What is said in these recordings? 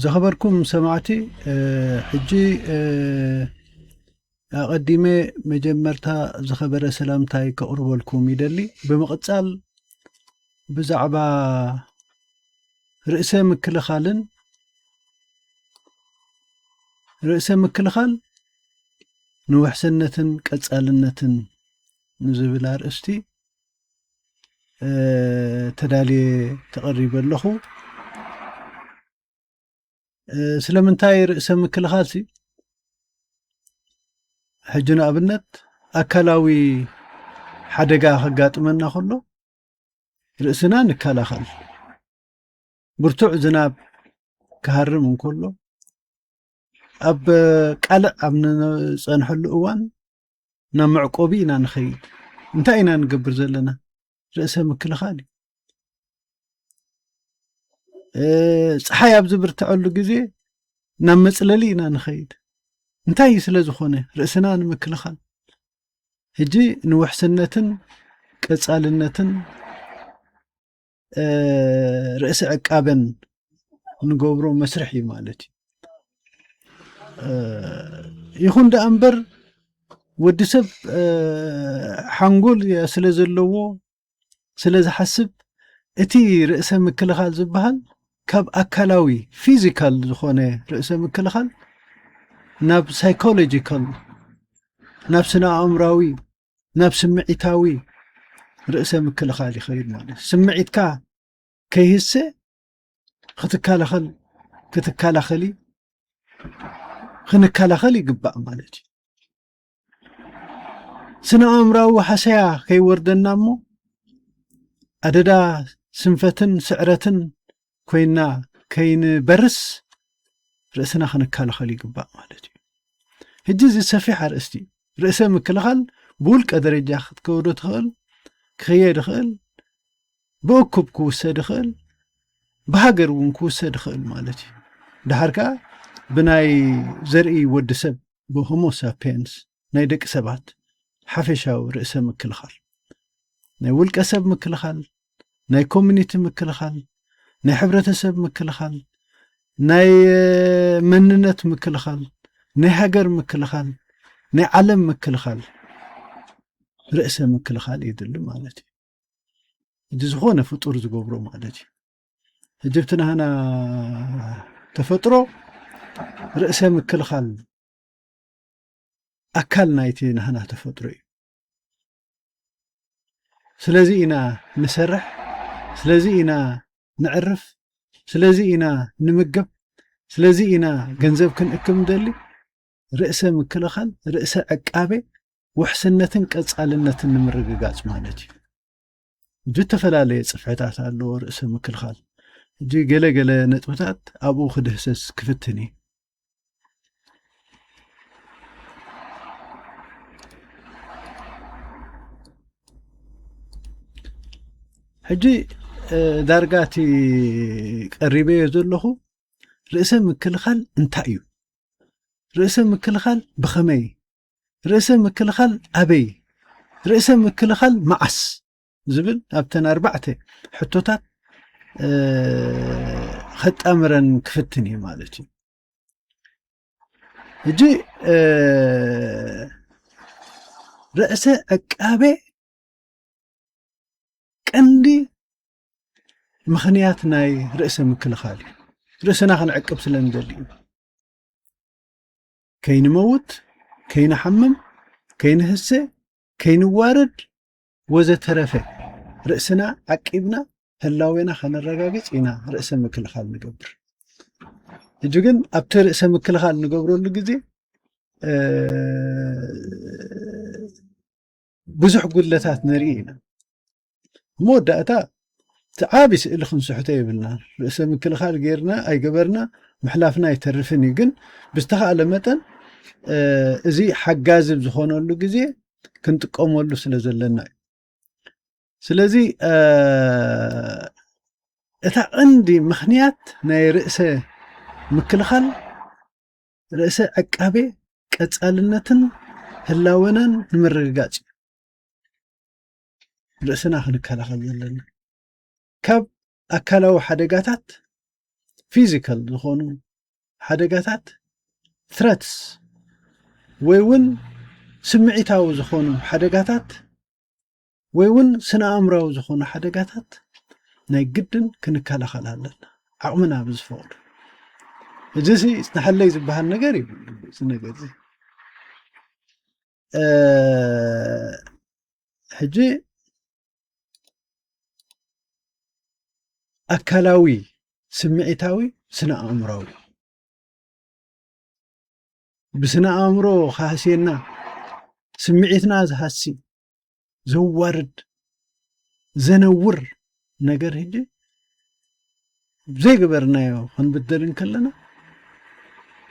ዝኸበርኩም ሰማዕቲ፣ ሕጂ ኣቐዲመ መጀመርታ ዝኸበረ ሰላምታይ ከቕርበልኩም ይደሊ። ብምቕጻል ብዛዕባ ርእሰ ምክልኻልን፣ ርእሰ ምክልኻል ንውሕስነትን ቀጻልነትን ንዝብል ኣርእስቲ ተዳልየ ተቐሪበ ኣለኹ። ስለምንታይ ርእሰ ምክልኻል ሲ? ሕጂ ንኣብነት ኣካላዊ ሓደጋ ከጋጥመና ከሎ ርእስና ንከላኸል። ብርቱዕ ዝናብ ክሃርም እንከሎ ኣብ ቃልዕ ኣብ ንጸንሐሉ እዋን ናብ መዕቆቢ ኢና ንኸይድ። እንታይ ኢና ንገብር ዘለና? ርእሰ ምክልኻል እዩ። እ፣ ጸሓይ ኣብ ዝብርትዐሉ ግዜ ናብ መጽለሊ ኢና ንኸይድ። እንታይ እዩ ስለ ዝኾነ? ርእስና ንምክልኻል። ሕጂ ንውሕስነትን ቀጻልነትን፣ እ፣ ርእሰ ዕቃበን ንገብሮ መስርሕ እዩ ማለት እዩ። እ፣ ይኹን ደኣ እምበር ወዲ ሰብ፣ እ፣ ሓንጎል ስለ ዘለዎ፣ ስለ ዝሓስብ፣ እቲ ርእሰ ምክልኻል ዝበሃል ካብ ኣካላዊ፣ ፊዚካል ዝኾነ ርእሰ ምክልኻል ናብ ሳይኮሎጂካል፣ ናብ ስነ ኣእምራዊ፣ ናብ ስምዒታዊ ርእሰ ምክልኻል ይኸይድ ማለት እዩ። ስምዒትካ ከይህሰ ክትከላኸል፣ ክትከላኸሊ፣ ክንከላኸል ይግባእ ማለት እዩ። ስነ ኣእምራዊ ሃሰያ ከይወርደና እሞ ኣደዳ ስንፈትን ስዕረትን ኮይና ከይንበርስ ርእስና ክንከላኸል ይግባእ ማለት እዩ። ሕጂ እዚ ሰፊሕ ኣርእስቲ እዩ። ርእሰ ምክልኻል ብውልቀ ደረጃ ክትከውዶ ትኽእል፣ ክኽየድ ይኽእል፣ ብእኩብ ክውሰድ ይኽእል፣ ብሃገር እውን ክውሰድ ይኽእል ማለት እዩ። ደሓር ከኣ ብናይ ዘርኢ ወዲ ሰብ፣ ብሆሞ ሳፒየንስ፣ ናይ ደቂ ሰባት ሓፈሻዊ ርእሰ ምክልኻል፣ ናይ ውልቀ ሰብ ምክልኻል፣ ናይ ኮሚኒቲ ምክልኻል፣ ናይ ሕብረተሰብ ምክልኻል፣ ናይ መንነት ምክልኻል፣ ናይ ሃገር ምክልኻል፣ ናይ ዓለም ምክልኻል፣ ርእሰ ምክልኻል የድሊ ማለት እዩ። እዚ ዝኾነ ፍጡር ዝገብሮ ማለት እዩ። ሕጂ እቲ ናህና ተፈጥሮ ርእሰ ምክልኻል ኣካል ናይቲ ናህና ተፈጥሮ እዩ። ስለዚ ኢና ንሰርሕ፣ ስለዚ ኢና ንዕርፍ፣ ስለዚ ኢና ንምገብ፣ ስለዚ ኢና ገንዘብ ክንእክብ እንደሊ። ርእሰ ምክልኻል፣ ርእሰ ዕቃቤ፣ ውሕስነትን ቀጻልነትን ንምርግጋጽ ማለት እዩ። ዝተፈላለዩ ጽፍሕታት ኣለዎ ርእሰ ምክልኻል። ሕጂ ገለ ገለ ነጥብታት ኣብኡ ክድህሰስ ክፍትን እዩ። ሕጂ፣ እ፣ ዳርጋ እቲ ቀሪበዮ ዘለኹ ርእሰ ምክልኻል እንታይ እዩ? ርእሰ ምክልኻል ብኸመይ? ርእሰ ምክልኻል ኣበይ? ርእሰ ምክልኻል መዓስ? ዝብል ኣብተን ኣርባዕተ ሕቶታት፣ እ፣ ከጣምረን ክፍትን እዩ ማለት እዩ። ሕጂ፣ እ፣ ርእሰ ዕቃቤ ቀንዲ ምኽንያት ናይ ርእሰ ምክልኻል እዩ። ርእስና ክንዕቅብ ስለ ንደሊ እዩ። ከይንመውት፣ ከይንሓምም፣ ከይንህሰ፣ ከይንዋረድ ወዘተረፈ ርእስና ዓቂብና ህላዌና ከነረጋግጽ ኢና ርእሰ ምክልኻል ንገብር። ሕጂ ግን ኣብቲ ርእሰ ምክልኻል ንገብረሉ ግዜ፣ እ፣ ብዙሕ ጉድለታት ንርኢ ኢና። መወዳእታ እቲ ዓቢ ስእሊ ክንስሕቶ የብልና። ርእሰ ምክልኻል ጌርና ኣይገበርና ምሕላፍና ኣይተርፍን እዩ። ግን ብዝተኻእለ መጠን፣ እ፣ እዚ ሓጋዚ ኣብ ዝኾነሉ ግዜ ክንጥቀመሉ ስለ ዘለና እዩ። ስለዚ፣ እ፣ እታ ቀንዲ ምኽንያት ናይ ርእሰ ምክልኻል ርእሰ ዕቃቤ ቀጻልነትን ህላወናን ንምርግጋጽ እዩ። ርእስና ክንከላኸል ዘለና ካብ ኣካላዊ ሓደጋታት ፊዚካል ዝኾኑ ሓደጋታት፣ ትረትስ፣ ወይ እውን ስምዒታዊ ዝኾኑ ሓደጋታት፣ ወይ እውን ስነ ኣእምራዊ ዝኾኑ ሓደጋታት ናይ ግድን ክንከላኸል ኣለና፣ ዓቕምና ብዝፈቕዶ። እዚ ሲ ንሓለይ ዝበሃል ነገር እዩ። እዚ ነገር እዚ እ፣ ሕጂ ኣካላዊ፣ ስምዒታዊ፣ ስነ ኣእምራዊ። ብስነ ኣእምሮ ክሃስየና፣ ስምዒትና ዝሃሲ፣ ዘዋርድ፣ ዘነውር ነገር ሕጂ ዘይገበርናዮ ክንብደል እንከለና፣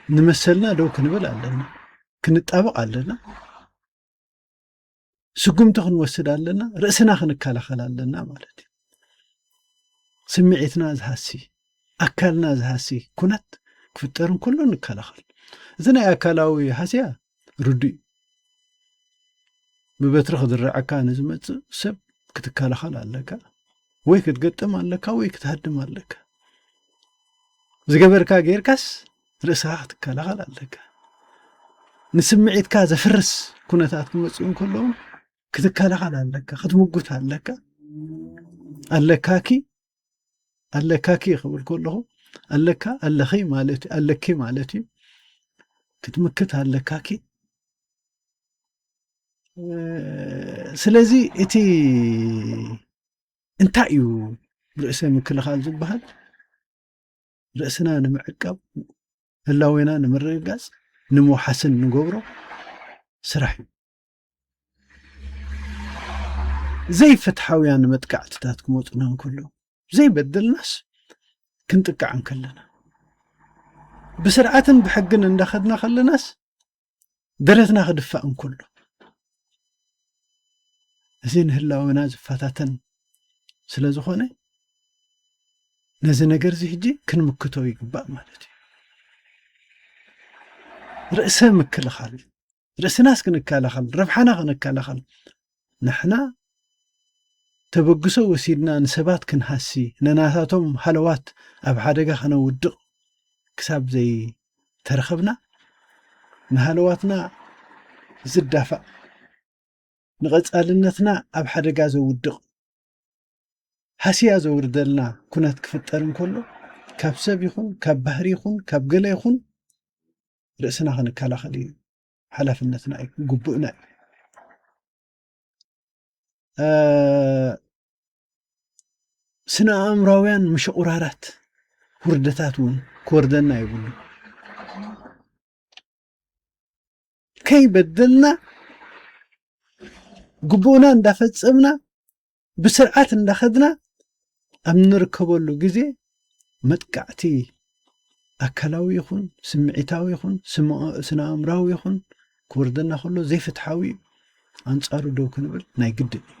ንመሰልና ደው ክንብል ኣለና፣ ክንጣበቕ ኣለና። ስጉምቲ ክንወስድ ኣለና፣ ርእስና ክንከላኸል ኣለና ማለት እዩ። ስምዒትና ዝሃሲ፣ ኣካልና ዝሃሲ ኩነት ክፍጠር እንከሎ ንከላኸል። እዚ ናይ ኣካላዊ ሃስያ ርዱእ እዩ። ብበትሪ ክድርዐካ ንዝመጽእ ሰብ ክትከላኸል ኣለካ፣ ወይ ክትገጥም ኣለካ፣ ወይ ክትሃድም ኣለካ። ዝገበርካ ጌርካስ ርእስኻ ክትከላኸል ኣለካ። ንስምዒትካ ዘፍርስ ኩነታት ክመጽእ እንከሎ እውን ክትከላኸል ኣለካ፣ ክትምጉት ኣለካ። ኣለካኪ፣ ኣለካኪ ክብል ከለኹ፣ ኣለካ፣ ኣለኺ ማለት፣ ኣለኪ ማለት እዩ። ክትምክት ኣለካኪ። እ፣ ስለዚ እቲ እንታይ እዩ ርእሰ ምክልኻል ዝበሃል? ርእስና ንምዕቃብ፣ ህላዌና ንምርግጋጽ፣ ንምውሓስን ንገብሮ ስራሕ እዩ። ዘይፍትሓውያን መጥቃዕትታት ክመጹና እንከሎ፣ ዘይበደልናስ ክንጥቃዕ እንከለና፣ ብስርዓትን ብሕግን እንዳኸድና ከለናስ ደረትና ክድፋእ እንከሎ፣ እዚ ንህላወና ዝፈታተን ስለ ዝኾነ፣ ነዚ ነገር እዚ ሕጂ ክንምክቶ ይግባእ ማለት እዩ። ርእሰ ምክልኻል፣ ርእስናስ ክንከላኸል፣ ረብሓና ክንከላኸል፣ ንሕና ተበግሶ ወሲድና ንሰባት ክንሃሲ፣ ነናታቶም ሃለዋት ኣብ ሓደጋ ከነውድቕ ክሳብ ዘይተረኸብና፣ ንሃለዋትና ዝዳፋእ፣ ንቐጻልነትና ኣብ ሓደጋ ዘውድቕ፣ ሃስያ ዘውርደልና ኩነት ክፍጠር እንከሎ፣ ካብ ሰብ ይኹን፣ ካብ ባህሪ ይኹን፣ ካብ ገለ ይኹን፣ ርእስና ክንከላኸል እዩ ሓላፍነትና እዩ፣ ግቡእና እዩ። እ፣ ስነ ኣእምራውያን ምሽቑራራት፣ ውርደታት እውን ክወርደና የብሉ። ከይበደልና፣ ግቡእና እንዳፈጸምና፣ ብስርዓት እንዳኸድና ኣብ ንርከበሉ ግዜ፣ መጥቃዕቲ ኣካላዊ ይኹን፣ ስምዒታዊ ይኹን፣ ስም-፣ ስነ ኣእምራዊ ይኹን ክወርደና ከሎ፣ ዘይፍትሓዊ እዩ። ኣንጻሩ ደው ክንብል ናይ ግድን እዩ።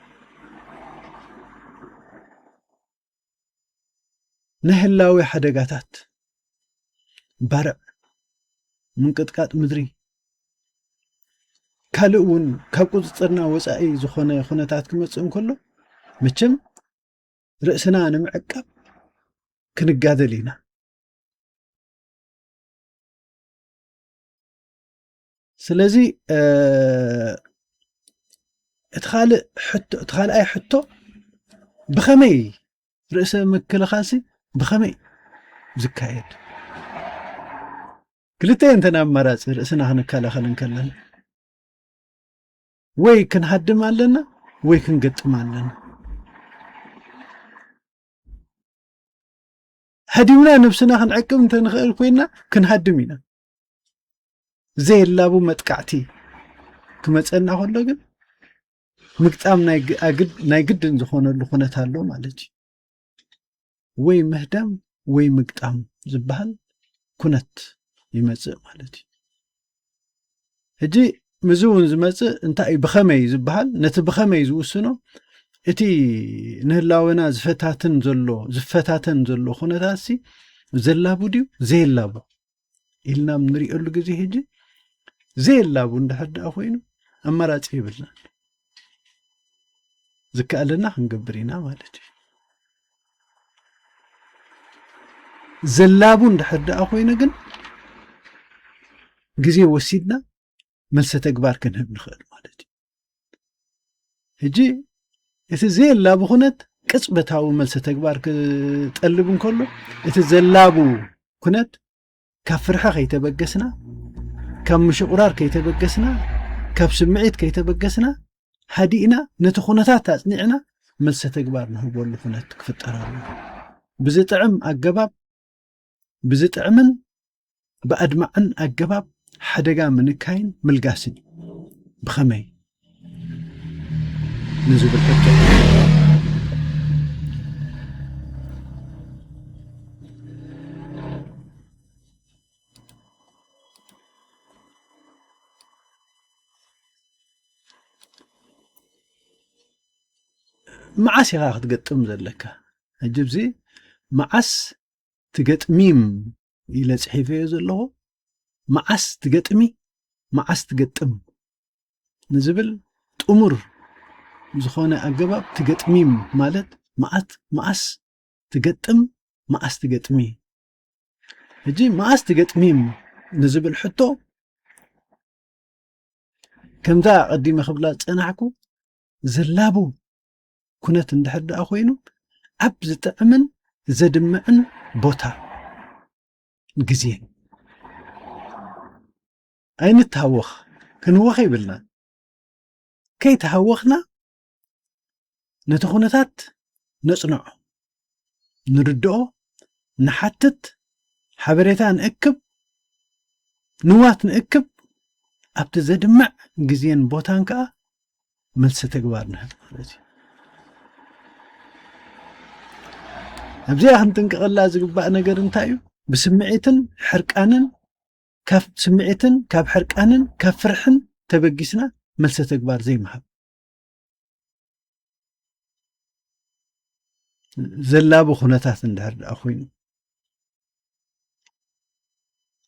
ናይ ህላዌ ሓደጋታት፣ ባርዕ፣ ምንቅጥቃጥ ምድሪ፣ ካልእ እውን ካብ ቁጽጽርና ወጻኢ ዝኾነ ኩነታት ክመጽእ እንከሎ፣ መቸም ርእስና ንምዕቃብ ክንጋደል ኢና። ስለዚ፣ እ፣ እቲ ካልእ ሕቶ፣ እቲ ካልኣይ ሕቶ፣ ብኸመይ ርእሰ ምክልኻልሲ ብኸመይ ዝካየድ? ክልተ እየን እተን ኣማራጺ ርእስና ክንከላኸል እንከለና። ወይ ክንሃድም ኣለና፣ ወይ ክንገጥም ኣለና። ሃዲምና ነብስና ክንዕቅብ እንተንኽእል ኮይና፣ ክንሃድም ኢና። ዘየላቡ መጥቃዕቲ ክመጸና ከሎ ግን፣ ምግጣም ናይ ግ-፣ ኣግድ-፣ ናይ ግድን ዝኾነሉ ኩነት ኣሎ ማለት እዩ። ወይ ምህዳም ወይ ምግጣም ዝበሃል ኩነት ይመጽእ ማለት እዩ። ሕጂ፣ ምስዚ እውን ዝመጽእ እንታይ እዩ፣ ብኸመይ ዝበሃል፣ ነቲ ብኸመይ ዝውስኖ፣ እቲ ንህላወና ዝፈታትን ዘሎ፣ ዝፈታተን ዘሎ ኩነታትሲ ዘላቡ ድዩ ዘየላቡ ኢልና ኣብ ንሪኦሉ ግዜ፣ ሕጂ ዘየላቡ እንድሕር ደኣ ኮይኑ፣ ኣማራጺ የብልናን። ዝከኣለና ክንገብር ኢና ማለት እዩ። ዘላቡ እንድሕር ደኣ ኮይኑ ግን ግዜ ወሲድና መልሰ ተግባር ክንህብ ንኽእል ማለት እዩ። ሕጂ እቲ ዘየላቡ ኩነት ቅጽበታዊ መልሰ ተግባር ክጠልብ እንከሎ፣ እቲ ዘላቡ ኩነት ካብ ፍርሒ ከይተበገስና፣ ካብ ምሽቑራር ከይተበገስና፣ ካብ ስምዒት ከይተበገስና፣ ሃዲእና ነቲ ኩነታት ኣጽኒዕና መልሰ ተግባር ንህበሉ ኩነት ክፍጠር ኣለዎ። ብዝጥዕም ኣገባብ፣ ብዝጥዕምን ብኣድማዕን ኣገባብ ሓደጋ ምንካይን ምልጋስን እዩ። ብኸመይ ንዝብል ሕቶ፣ መዓስ ኢኻ ክትገጥም ዘለካ? ሕጂ፣ እዚ መዓስ ትገጥሚም ኢለ ጽሒፈዮ ዘለኹ፣ መዓስ ትገጥሚ፣ መዓስ ትገጥም ንዝብል ጥሙር ዝኾነ ኣገባብ፣ ትገጥሚም ማለት መዓት-፣ መዓስ ትገጥም፣ መዓስ ትገጥሚ። ሕጂ መዓስ ትገጥሚም ንዝብል ሕቶ፣ ከምዛ ኣቐዲመ ክብላ ዝጸናሕኩ፣ ዘላቡ ኩነት እንድሕር ደኣ ኮይኑ፣ ኣብ ዝጥዕምን ዘድምዕን ቦታ፣ ግዜ ኣይንተሃወኽ፣ ክንወኽ ይብልና። ከይተሃወኽና ነቲ ኩነታት ነጽንዖ፣ ንርድኦ፣ ንሓትት፣ ሓበሬታ ንእክብ፣ ንዋት ንእክብ፣ ኣብቲ ዘድምዕ ግዜን ቦታን ከኣ መልሲ ተግባር ንህብ ማለት እዩ። ኣብዚኣ ክንጥንቀቐላ ዝግባእ ነገር እንታይ እዩ? ብስምዒትን ሕርቃንን፣ ካብ ስምዒትን ካብ ሕርቃንን ካብ ፍርሕን ተበጊስና መልሲ ተግባር ዘይምሃብ። ዘላቡ ኩነታት እንድሕር ደኣ ኮይኑ፣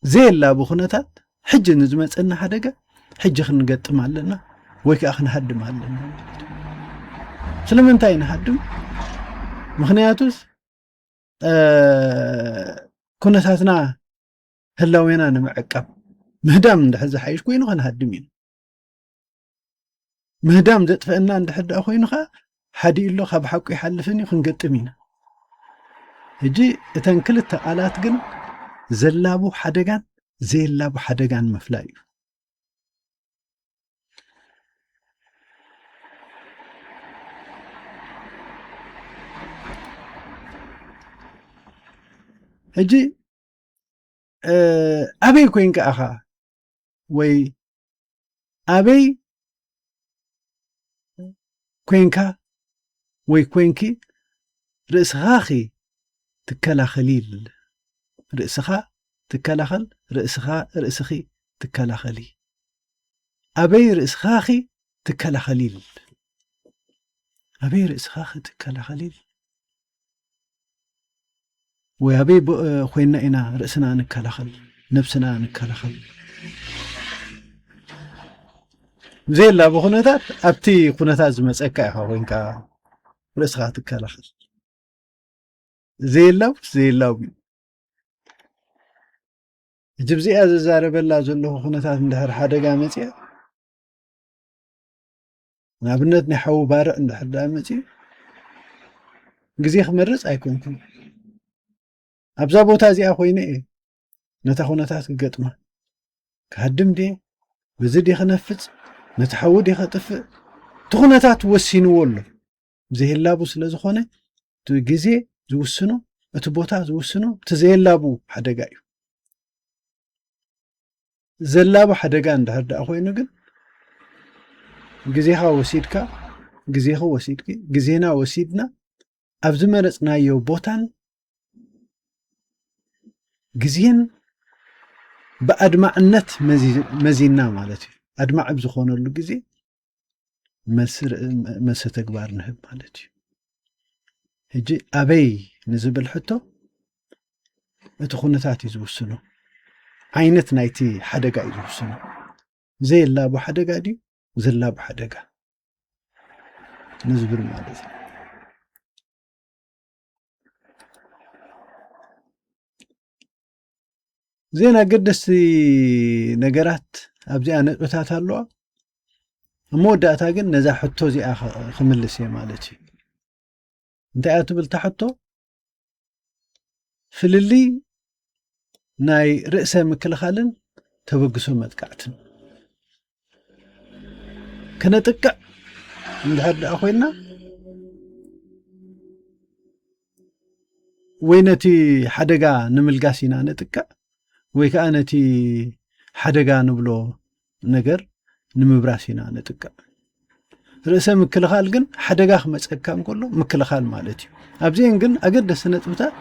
ዘየላቡ ኩነታት፣ ሕጂ ንዝመጸና ሓደጋ ሕጂ ክንገጥም ኣለና ወይ ከኣ ክንሃድም ኣለና ማለት እዩ። ስለምንታይ ንሃድም? ምኽንያቱስ፣ እ፣ ኩነታትና፣ ህላዌና ንምዕቃብ። ምህዳም እንድሕር ዝሓይሽ ኮይኑ ክንሃድም ኢና። ምህዳም ዘጥፍአና እንድሕር ደኣ ኮይኑ ኸኣ፣ ሓዲኡ ኣሎ፣ ካብ ሓቁ ይሓልፍን እዩ፣ ክንገጥም ኢና። ሕጂ እተን ክልተ ቃላት ግን ዘላቡ ሓደጋን ዘየላቡ ሓደጋን ምፍላይ እዩ። ሕጂ፣ እ፣ ኣበይ ኮይንካ ኢኻ ወይ ኣበይ ኮይንካ ወይ ኮይንኪ ርእስኻኺ ትከላኸሊ ኢል። ርእስኻ ትከላኸል፣ ርእስኻ፣ ርእስኺ ትከላኸሊ። ኣበይ ርእስኻኺ ትከላኸሊ ኢል። ኣበይ ርእስኻኺ ትከላኸሊ ኢል። ወይ ኣበይ ቦ-፣ ኮይንና ኢና ርእስና ንከላኸል፣ ነብስና ንከላኸል። ዘየላቡ ኩነታት፣ ኣብቲ ኩነታት ዝመጸካ ኢኻ ኮይንካ ርእስኻ ትከላኸል። ዘየላቡ፣ ዘየላቡ እዩ። ሕጂ ብዚኣ ዝዛረበላ ዘለኹ ኩነታት እንድሕር ሓደጋ መጺኣ፣ ንኣብነት ናይ ሓዉ ባርዕ እንድሕር ደኣ መጺኡ፣ ግዜ ክመርጽ ኣይኮንኩን። ኣብዛ ቦታ እዚኣ ኮይነ እየ ነታ ኩነታት ክገጥማ። ክሃድም ድየ? በዚ ድየ ክነፍጽ? ነቲ ሓዊ ድየ ከጥፍእ? እቲ ኩነታት ወሲንዎ ኣሎ። ዘየላቡ ስለ ዝኾነ፣ እቲ ግዜ ዝውስኖ፣ እቲ ቦታ ዝውስኖ፣ እቲ ዘየላቡ ሓደጋ እዩ። ዘላቡ ሓደጋ እንድሕር ደኣ ኮይኑ ግን፣ ግዜኻ ወሲድካ፣ ግዜኺ ወሲድኪ፣ ግዜና ወሲድና፣ ኣብ ዝመረጽናዮ ቦታን ግዜን ብኣድማዕነት መዚ-፣ መዚና ማለት እዩ። ኣድማዕ ኣብ ዝኾነሉ ግዜ መልሲ ር-፣ መልሲ ተግባር ንህብ ማለት እዩ። ሕጂ ኣበይ ንዝብል ሕቶ፣ እቲ ኩነታት እዩ ዝውስኖ። ዓይነት ናይቲ ሓደጋ እዩ ዝውስኖ። ዘየላቡ ሓደጋ ድዩ? ዘላቡ ሓደጋ ንዝብል ማለት እዩ። እዘን ኣገደስቲ ነገራት ኣብዚኣ ነጥብታት ኣለዋ። ኣብ መወዳእታ ግን ነዛ ሕቶ እዚኣ ኸ-፣ ክምልስ እየ ማለት እዩ። እንታይ እያ ትብል እታ ሕቶ? ፍልልይ ናይ ርእሰ ምክልኻልን ተበግሶ መጥቃዕትን ክነጥቅዕ እንድሕር ደኣ ኮይና፣ ወይ ነቲ ሓደጋ ንምልጋስ ኢና ንጥቅዕ፣ ወይ ከኣ ነቲ ሓደጋ ንብሎ ነገር ንምብራስ ኢና ንጥቅዕ። ርእሰ ምክልኻል ግን ሓደጋ ክመጸካ እንከሎ ምክልኻል ማለት እዩ። ኣብዚአን ግን ኣገደስቲ ነጥብታት፣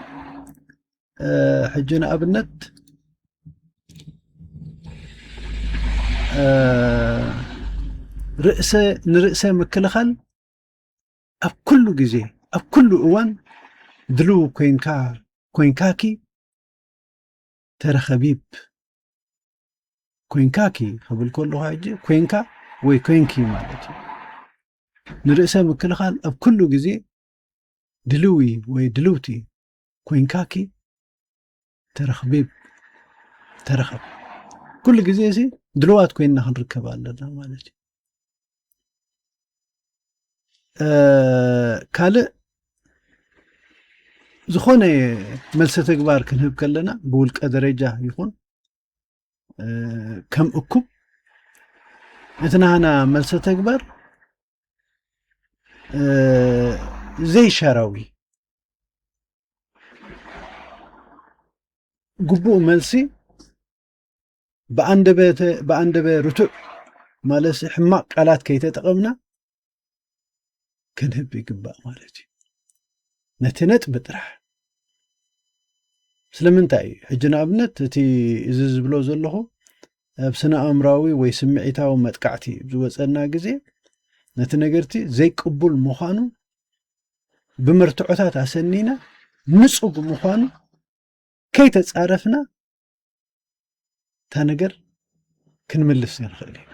እ፣ ሕጂ ንኣብነት፣ እ፣ ርእሰ፣ ንርእሰ ምክልኻል ኣብ ኩሉ ግዜ፣ ኣብ ኩሉ እዋን ድልው ኮይንካ፣ ኮይንካኪ ተረኸቢብ። ኮይንካኪ ክብል ከለኹ ሕጂ ኮይንካ ወይ ኮይንኪ ማለት እዩ። ንርእሰ ምክልኻል ኣብ ኩሉ ግዜ ድልዊ ወይ ድልውቲ ኮይንካኪ ተረኽቢብ፣ ተረኸብ። ኩሉ ግዜ እዚ ድልዋት ኮይንና ክንርከብ ኣለና ማለት እዩ። እ፣ ካልእ ዝኾነ መልሰ ተግባር ክንህብ ከለና ብውልቀ ደረጃ ይኹን፣ እ፣ ከም እኩብ እቲ ናህና መልሰ ተግባር፣ እ፣ ዘይሻራዊ ግቡእ መልሲ ብኣንደበተ-፣ ብኣንደበ ርቱዕ ማለትሲ ሕማቕ ቃላት ከይተጠቐምና ክንህብ ይግባእ ማለት እዩ። ነቲ ነጥቢ ጥራሕ። ስለምንታይ እዩ? ሕጂ ንኣብነት እቲ እዚ ዝብሎ ዘለኹ ኣብ ስነ ኣእምራዊ ወይ ስምዒታዊ መጥቃዕቲ ዝወጸና ግዜ ነቲ ነገርቲ ዘይቅቡል ምዃኑ ብመርትዖታት ኣሰኒና ንጹግ ምዃኑ ከይተጻረፍና እታ ነገር ክንምልስ ንኽእል ኢና።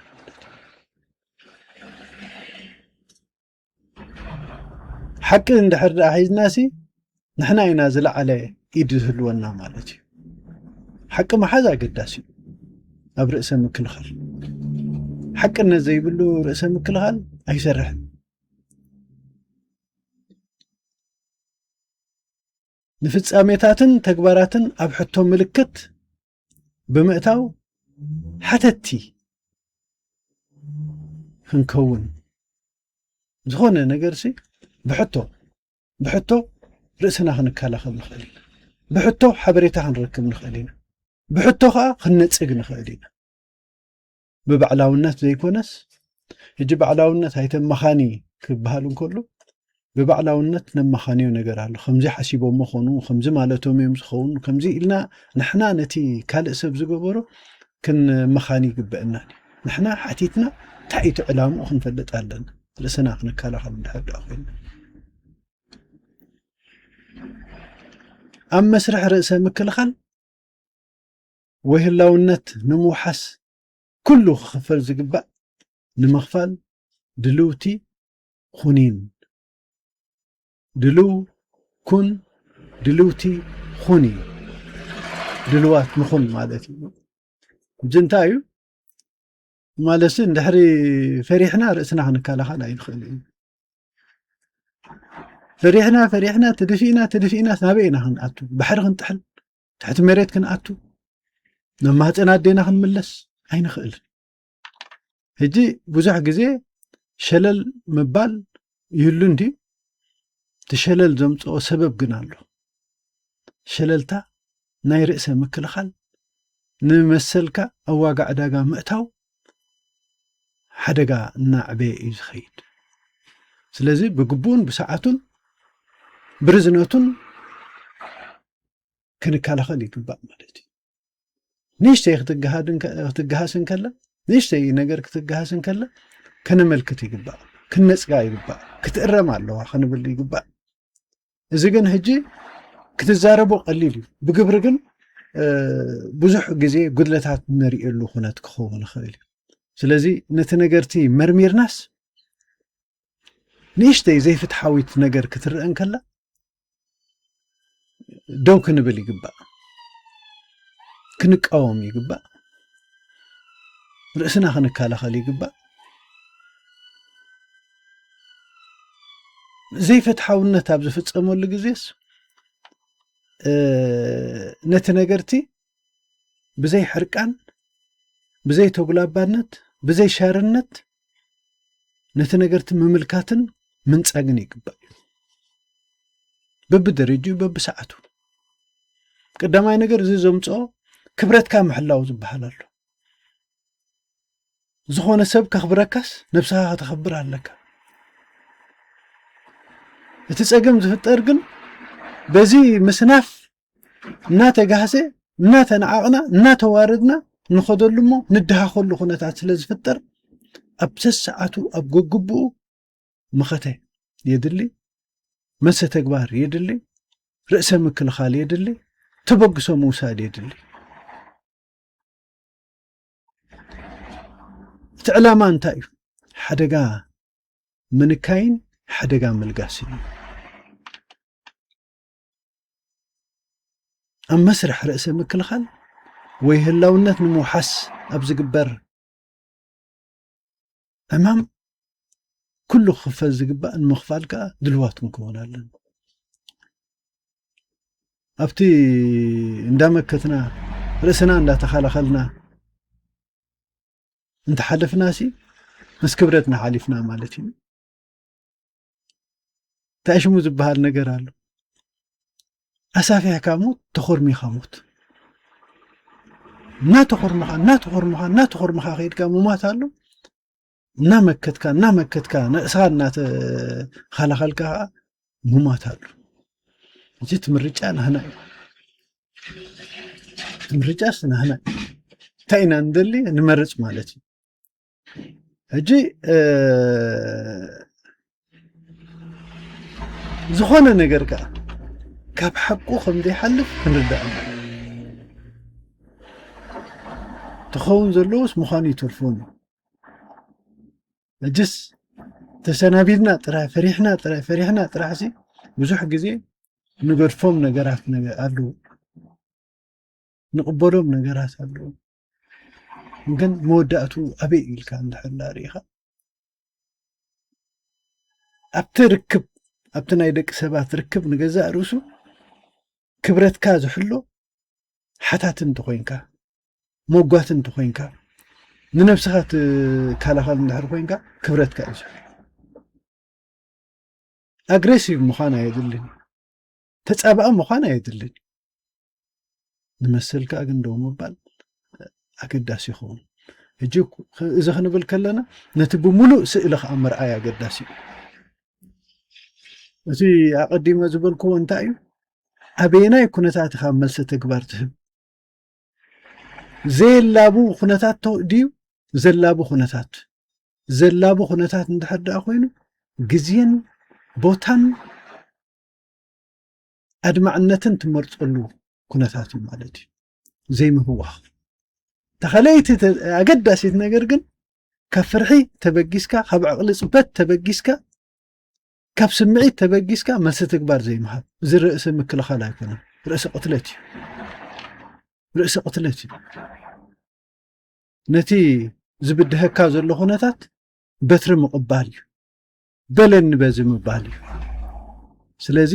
ሓቂ እንድሕር ደኣ ሒዝናሲ ንሕና ኢና ዝለዓለ ኢድ ዝህልወና ማለት እዩ። ሓቂ ምሓዝ ኣገዳሲ እዩ ኣብ ርእሰ ምክልኻል። ሓቅነት ዘይብሉ ርእሰ ምክልኻል ኣይሰርሕን። ንፍጻሜታትን ተግባራትን ኣብ ሕቶ ምልክት ብምእታው ሓተትቲ ክንከውን፣ ዝኾነ ነገርሲ ብሕቶ፣ ብሕቶ ርእስና ክንከላኸል ንኽእል ኢና። ብሕቶ ሓበሬታ ክንረክብ ንኽእል ኢና። ብሕቶ ኸኣ ክንነጽግ ንኽእል ኢና። ብባዕላውነት ዘይኮነስ፣ ሕጂ ባዕላውነት ኣይተመኻኒ ክበሃል እንከሎ፣ ብባዕላውነት ነመኻንዮ ነገር ኣሎ። ከምዚ ሓሲቦሞ ኾኑ፣ ከምዚ ማለቶም እዮም ዝኸውን፣ ከምዚ ኢልና ንሕና ነቲ ካልእ ሰብ ዝገበሮ ክንመኻኒ ይግበአና። ንሕና ሓቲትና እንታይ እዩ እቲ ዕላምኡ ክንፈልጥ ኣለና። ርእስና ክንከላኸል እንድሕር ደኣ ኮይንና። ኣብ መስርሕ ርእሰ ምክልኻል ወይ ህላውነት ንምውሓስ ኩሉ ክኽፈል ዝግባእ ንምኽፋል ድልውቲ ኩኒን። ድልው ኩን፣ ድልውቲ ኩኒ። ድልዋት ንኹን ማለት እዩ። ሕጂ እንታይ እዩ? ማለትሲ እንድሕሪ ፈሪሕና ርእስና ክንከላኸል ኣይንኽእል እዩ። ፈሪሕና፣ ፈሪሕና፣ ተደፊእና፣ ተደፊእና ናበይ ኢና ክንኣቱ? ባሕሪ ክንጥሕል? ትሕቲ መሬት ክንኣቱ? ናብ ማህፀን ኣዴና ክንምለስ? ኣይንኽእልን። ሕጂ ብዙሕ ግዜ ሸለል ምባል ይህሉ እንድዩ። እቲ ሸለል ዘምጽኦ ሰበብ ግን ኣሎ። ሸለልታ ናይ ርእሰ ምክልኻል ንመሰልካ ኣብ ዋጋ ዕዳጋ ምእታው ሓደጋ እናዕበየ እዩ ዝኸይድ። ስለዚ ብግቡእን ብሰዓቱን ብርዝነቱን ክንከላኸል ይግባእ ማለት እዩ። ንእሽተይ ክትገሃድ እንከ-፣ ክትገሃስ እንከላ፣ ንእሽተይ ነገር ክትገሃስ እንከላ ከነመልክት ይግባእ፣ ክንነጽጋ ይግባእ፣ ክትእረም ኣለዋ ክንብል ይግባእ። እዚ ግን ሕጂ ክትዛረቦ ቀሊል እዩ። ብግብሪ ግን፣ እ፣ ብዙሕ ግዜ ጉድለታት ነርእየሉ ኩነት ክኸውን ይኽእል እዩ። ስለዚ ነቲ ነገርቲ መርሚርናስ ንእሽተይ ዘይፍትሓዊት ነገር ክትረአ እንከላ ደው ክንብል ይግባእ። ክንቃወም ይግባእ። ርእስና ክንከላኸል ይግባእ። ዘይፍትሓውነት ኣብ ዝፍጸመሉ ግዜስ፣ እ፣ ነቲ ነገርቲ ብዘይ ሕርቃን፣ ብዘይ ተጉላባነት፣ ብዘይ ሻርነት ነቲ ነገርቲ ምምልካትን ምንጻግን ይግባእ እዩ። በብደረጅኡ፣ በብሰዓቱ። ቀዳማይ ነገር፣ እዚ ዘምጽኦ ክብረትካ ምሕላው ዝበሃል ኣሎ። ዝኾነ ሰብ ከኽብረካስ፣ ነብስኻ ከተኽብር ኣለካ። እቲ ጸገም ዝፍጠር ግን፣ በዚ ምስናፍ እናተጋህሰ፣ እናተነዓቕና፣ እናተዋረድና ንኸደሉ እሞ ንድሃኸሉ ኩነታት ስለ ዝፍጠር፣ ኣብ ሰሰዓቱ፣ ኣብ ገግብኡ መኸተ የድሊ፣ መሰተግባር የድሊ፣ ርእሰ ምክልኻል የድሊ፣ ተበግሶ ምውሳድ የድሊ። እቲ ዕላማ እንታይ እዩ? ሓደጋ ምንካይን ሓደጋ ምልጋስን እዩ። ኣብ መስርሕ ርእሰ ምክልኻል ወይ ህላውነት ንምውሓስ ኣብ ዝግበር ዕማም፣ ኩሉ ክኽፈል ዝግባእ ንምኽፋል ከኣ ድልዋት ክንከውን ኣለና። ኣብቲ እንዳመከትና፣ ርእስና እንዳተኸላኸልና እንተሓለፍናሲ፣ ምስ ክብረትና ሓሊፍና ማለት እዩ። እንታይ ሽሙ ዝበሃል ነገር ኣሎ? ኣሳፊሕካ ሞት፣ ተኾርሚኻ ሞት። እናተኾርመኻ፣ እናተኾርመኻ፣ እናተኾርመኻ ከይድካ ምሟት ኣሎ። እናመከትካ፣ እናመከትካ፣ ንርእስኻ እናተኸላኸልካ ከኣ ምሟት ኣሎ። እዚ እቲ ምርጫ ናህና እዩ። እቲ ምርጫስ ናህና እዩ። እንታይ ኢና ንደሊ ንመርጽ ማለት እዩ። ሕጂ፣ እ፣ ዝኾነ ነገር ከኣ ካብ ሓቁ ከም ዘይሓልፍ ክንርዳእ ኣለና። ትኸውን ዘለዎስ ምዃኑ ይተርፎን እዩ። ሕጅስ ተሰናቢድና ጥራይ፣ ፈሪሕና ጥራይ፣ ፈሪሕና ጥራሕሲ ብዙሕ ግዜ ንገድፎም ነገራት ነገ-፣ ኣለዉ። ንቕበሎም ነገራት ኣለዉ። ግን መወዳእቱ ኣበይ ኢልካ እንድሕር ዳኣ ርኢኻ፣ ኣብቲ ርክብ፣ ኣብቲ ናይ ደቂ ሰባት ርክብ ንገዛእ ርእሱ ክብረትካ ዝሕሎ ሓታቲ እንተኾይንካ፣ መጓቲ እንተኾይንካ፣ ንነብስኻ ትከላኸል እንድሕር ኮይንካ፣ ክብረትካ እዩ ዝሕሎ። ኣግሬሲቭ ምዃን ኣየድልን፣ ተጻባኢ ምዃን ኣየድልን። ንመሰልካ ግን ደው ምባል ኣገዳሲ ይኸውን። ሕጂ እዚ ክንብል ከለና፣ ነቲ ብምሉእ ስእሊ ከኣ ምርኣይ ኣገዳሲ እዩ። እቲ ኣቐዲመ ዝበልክዎ እንታይ እዩ? ኣበየናይ ኩነታት ኢኻ መልሰ ተግባር ትህብ? ዘየላቡ ኩነታት ቶ-፣ ድዩ? ዘላቡ ኩነታት። ዘላቡ ኩነታት እንድሕር ደኣ ኮይኑ፣ ግዜን ቦታን ኣድማዕነትን ትመርጸሉ ኩነታት እዩ ማለት እዩ። ዘይምህዋኽ። እታ ካልኣይቲ ተ-፣ ኣገዳሲት ነገር ግን፣ ካብ ፍርሒ ተበጊስካ፣ ካብ ዕቕሊ ጽበት ተበጊስካ፣ ካብ ስምዒት ተበጊስካ መልሲ ተግባር ዘይምሃብ። እዚ ርእሰ ምክልኻል ኣይኮነን። ርእሰ ቅትለት እዩ። ርእሰ ቅትለት እዩ። ነቲ ዝብድሀካ ዘሎ ኩነታት በትሪ ምቕባል እዩ። በለኒ በዚ ምባል እዩ። ስለዚ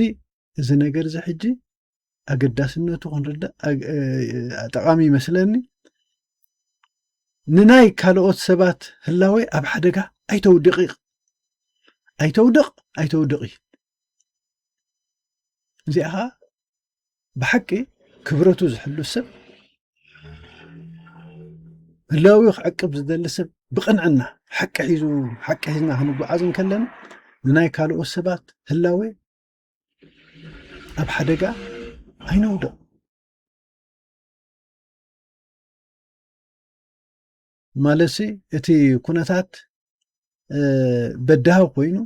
እዚ ነገር እዚ ሕጂ ኣገዳስነቱ ክንርዳእ ኣግ-፣ እ፣ ጠቓሚ ይመስለኒ። ንናይ ካልኦት ሰባት ህላዌ ኣብ ሓደጋ ኣይተውድቕ፣ ኣይተውድቕ፣ ኣይተውድቒ። እዚኣ ኸኣ ብሓቂ ክብረቱ ዝሕሉ ሰብ፣ ህላዌኡ ክዕቅብ ዝደሊ ሰብ፣ ብቕንዕና ሓቂ ሒዙ፣ ሓቂ ሒዝና ክንጓዓዝ እንከለና፣ ንናይ ካልኦት ሰባት ህላዌ ኣብ ሓደጋ ኣይነውድቕ። ማለትሲ እቲ ኩነታት፣ እ፣ በዳሂ ኮይኑ፣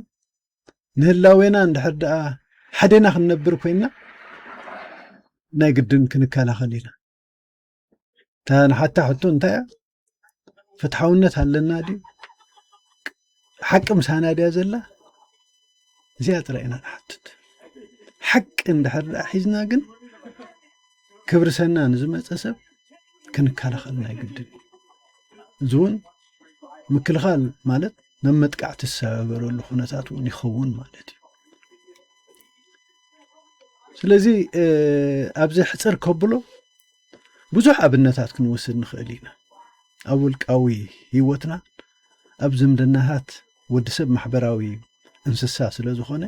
ንህላዌና እንድሕር ደኣ ሓዴና ክንነብር ኮይንና፣ ናይ ግድን ክንከላኸል ኢና። እታ ንሓታ ሕቶ እንታይ እያ? ፍትሓውነት ኣለና ድዩ? ሓቂ ምሳና ድያ ዘላ? እዚኣ ጥራይ ኢና ንሓትት። ሓቂ እንድሕር ደኣ ሒዝና ግን፣ ክብሪ ሰና ንዝመጸ ሰብ፣ ክንከላኸል ናይ ግድን። እዚ እውን ምክልኻል ማለት ናብ መጥቃዕቲ ዝሰጋገረሉ ኩነታት እውን ይኸውን ማለት እዩ። ስለዚ ኣብዚ ሕፅር ከብሎ ብዙሕ ኣብነታት ክንወስድ ንኽእል ኢና። ኣብ ውልቃዊ ህይወትና፣ ኣብ ዝምድናታት፣ ወዲ ሰብ ማሕበራዊ እንስሳ ስለ ዝኾነ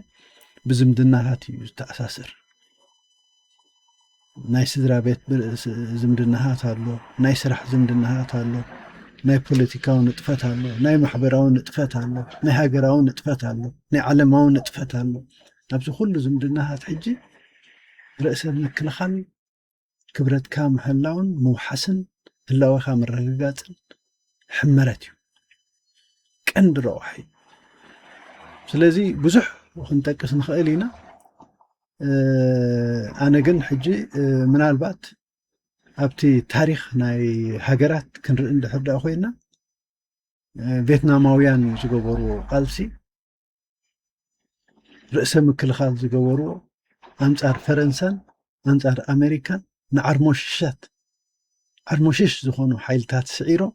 ብዝምድናታት እዩ ዝተኣሳሰር። ናይ ስድራ ቤት ዝምድናታት ኣሎ፣ ናይ ስራሕ ዝምድናታት ኣሎ፣ ናይ ፖለቲካዊ ንጥፈት ኣሎ፣ ናይ ማሕበራዊ ንጥፈት ኣሎ፣ ናይ ሃገራዊ ንጥፈት ኣሎ፣ ናይ ዓለማዊ ንጥፈት ኣሎ። ኣብዚ ኩሉ ዝምድናታት ሕጂ ርእሰ ምክልኻል ክብረትካ ምሕላውን ምውሓስን ህላወኻ ምርግጋፅን ሕመረት እዩ፣ ቀንዲ ረቑሒ። ስለዚ ብዙሕ ክንጠቅስ ንኽእል ኢና። ኣነ ግን ሕጂ ምናልባት ኣብቲ ታሪኽ ናይ ሃገራት ክንርኢ እንድሕር ደኣ ኮይና፣ ቬትናማውያን ዝገበርዎ ቃልሲ፣ ርእሰ ምክልኻል ዝገበርዎ ኣንጻር ፈረንሳን ኣንጻር ኣሜሪካን ንዓርሞሽሻት ዓርሞሽሽ ዝኾኑ ሓይልታት ስዒሮም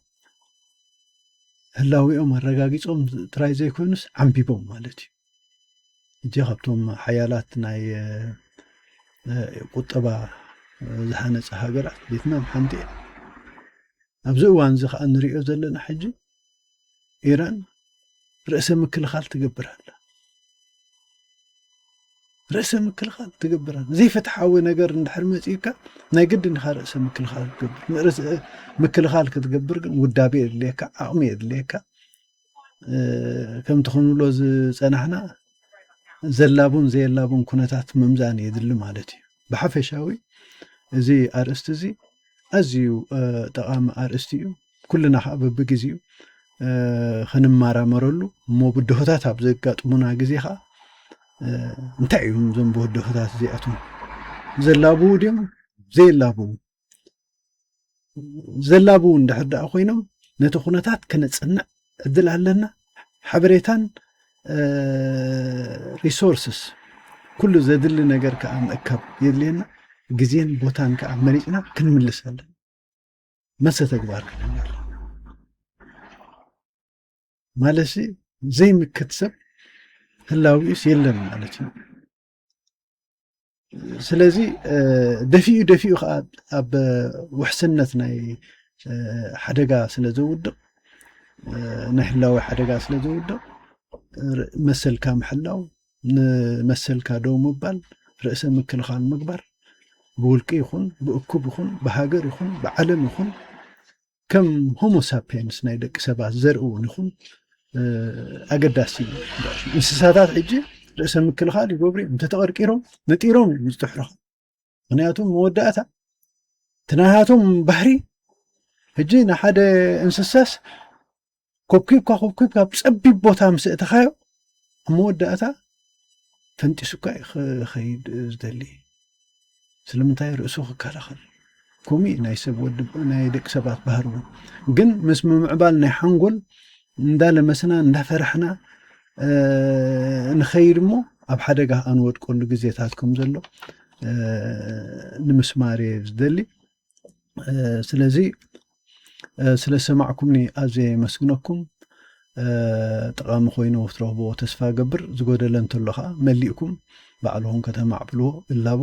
ህላዊኦም ኣረጋጊጾም ጥራይ ዘይኮይኑስ ዓንቢቦም ማለት እዩ። እጂ ካብቶም ሓያላት ናይ ቁጠባ ዝሃነፀ ሃገራት ቬትናም ሓንቲ እያ። ኣብዚ እዋን እዚ ከዓ ንሪኦ ዘለና ሕጂ ኢራን ርእሰ ምክልኻል ትገብር ኣላ። ርእሰ ምክልኻል ትገብር ኣላ። ዘይፍትሓዊ ነገር እንድሕር መፂእካ ናይ ግድን ኢኻ ርእሰ ምክልኻል ክትገብር። ርእሰ ምክልኻል ክትገብር ግን ውዳቤ የድልየካ፣ ዓቕሚ የድልየካ። ከምቲ ክንብሎ ዝፀናሕና ዘላቡን ዘየላቡን ኩነታት ምምዛን የድሊ ማለት እዩ። ብሓፈሻዊ እዚ ኣርእስቲ እዚ ኣዝዩ ጠቓሚ ኣርእስቲ እዩ። ኩልና ከዓ በብግዜኡ ክንመራመረሉ እሞ ብድሆታት ኣብ ዘጋጥሙና ግዜ ከዓ እንታይ እዮም እዞም ብድሆታት እዚኣቶም ዘላብዉ ድዮም ዘየላብዉ? ዘላብዉ እንድሕር ደኣ ኮይኖም ነቲ ኩነታት ከነፅንዕ ዕድል ኣለና። ሓበሬታን ሪሶርስስ ኩሉ ዘድሊ ነገር ከዓ ምእካብ የድልየና። ግዜን ቦታን ከዓ መሪፅና ክንምልስ ኣለና። መሰተግባር ክንህና ኣለና። ማለትሲ ዘይምክት ሰብ ህላዊኡስ የለን ማለት እዩ። ስለዚ ደፊኡ ደፊኡ ከዓ ኣብ ውሕስነት ናይ ሓደጋ ስለ ዘውድቕ፣ ናይ ህላዊ ሓደጋ ስለ ዘውድቕ መሰልካ ምሕላው፣ ንመሰልካ ደው ምባል፣ ርእሰ ምክልኻል ምግባር፣ ብውልቂ ይኹን ብእኩብ ይኹን ብሃገር ይኹን ብዓለም ይኹን ከም ሆሞ ሳፒየንስ ናይ ደቂ ሰባት ዘርኢ እውን ይኹን ኣገዳሲ እዩ። እንስሳታት ሕጂ ርእሰ ምክልኻል ይገብሩ እዮም። እንተተቐርቂሮም ነጢሮም እዮም ዝጥሕሩኻ። ምክንያቱ መወዳእታ እቲ ናሃቶም ባህሪ ሕጂ ንሓደ እንስሳስ ኮብኪብካ ኮብኪብካ ኣብ ፀቢብ ቦታ ምስ እተኻዮ ኣብ መወዳእታ ፈንጢሱካ እዩ ክኸይድ ዝደሊ። ስለምንታይ? ርእሱ ክከላኸል። ከምኡ እዩ ናይ ሰብ ወዲ ናይ ደቂ ሰባት ባህሪ እውን። ግን ምስ ምምዕባል ናይ ሓንጎል እንዳለመስና እንዳፈራሕና ንኸይድ እሞ ኣብ ሓደጋ ኣንወድቀሉ ግዜታት ከም ዘሎ ንምስማር እየ ዝደሊ። ስለዚ ስለ ሰማዕኩምኒ ኣዝየ የመስግነኩም። ጠቓሚ ኮይኑ ክትረኽብዎ ተስፋ ገብር። ዝጎደለ እንተሎ ከዓ መሊእኩም ባዕልኹም ከተማዕብልዎ እላቦ።